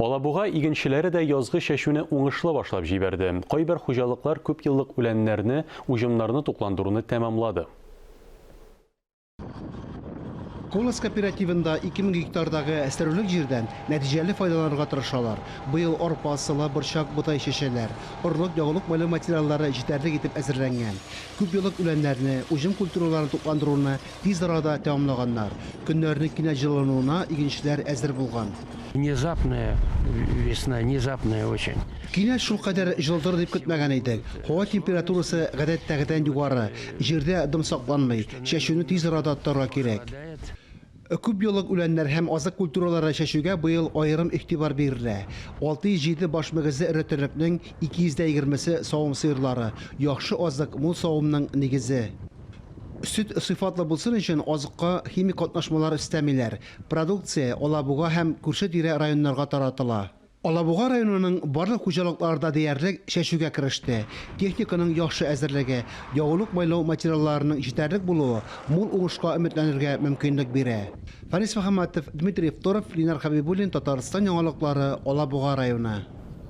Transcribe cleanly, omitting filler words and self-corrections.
Алабуга игенчеләре дә язгы чәчүне уңышлы башлап җибәрде. Кайбер хуҗалыклар күпьеллык үләннәрне, уҗымнарны тукландыруны тәмамлады. Колос кооперативында 2000 гектардагы сөрүлек җирдән нәтиҗәле файдаланырга тырышалар. Быел арпа, солы, борчак, бодай чәчәләр. Орлык, ягулык-майлау материаллары җитәрлек итеп әзерләнгән. Күпьеллык үләннәрне, уҗым культураларын тукландыруны Тиз арада тәмамлаганнар. Көннәрнең кинәт җылынуына игенчеләр әзер булган. Внезапная весна, внезапная очень. Кинәт шулкадәр җылытыр дип көтмәгән идек. Һава температурасы гадәттәгедән югары. Җирдә дым сакланмый. Чәчүне тиз арада тотарга кирәк. Күпьеллык үләннәр һәм азык культуралары чәчүгә быел аерым игътибар бирелә. 607 баш мөгезле эре терлекнең 220 се савым сыерлары. Яхшы азык, мул савымның нигезе. Сөт сыйфатлы булсын өчен азыкка химик катнашмалар өстәмиләр. Продукция Алабуга һәм күрше-тирә районнарга таратыла. Алабуга районының барлык хуҗалыклары да диярлек чәчүгә кереште. Техниканың яхшы әзерлеге, ягулык-майлау материалларының җитәрлек булуы мул уңышка өметләнергә мөмкинлек бирә. Фәнис Мөхәммәтов, Дмитрий Второв, Ленар Хәбибуллин, Татарстан яңалыклары, Алабуга районы.